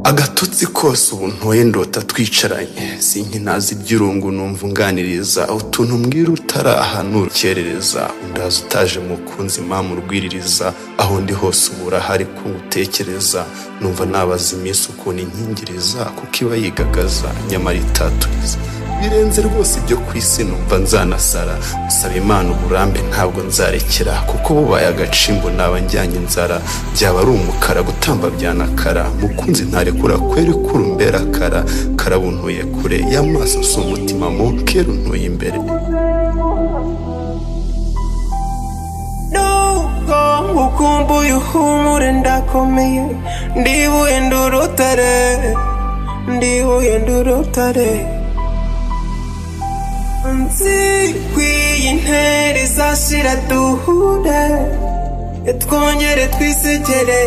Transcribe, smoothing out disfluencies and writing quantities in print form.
Agatotsi kose ubu ntoye ndota twicaranye, sinkinazi iby'irungu, numva unganiriza utuntu mbwira utaraha nukerereza, undaza utaje mukunzi, mama urwiririza. Aho ndi hose ubu urahari ko ngutekereza, numva nabaza iminsi ukuntu inkingiriza, kuko iba yigagaza nyamara itaturiza. Birenze rwose ibyo ku isi, numva nzanasara. Usaba Imana uburambe, ntabwo nzarekera, kuko bubaye agacimbo naba njyanye inzara, byaba ari umukara gutamba byanakara. Mukunzi ntarekura kweri kurumbera kara karabuntuye kure y'amaso, si umutima mukera untuye imbere. Nubwo ngukumbuye uhumure, ndakomeye, ndibuye ndurutare, ndibuye ndurutare. Nzi kw'iyi ntera izashira duhure, twongere twisekere.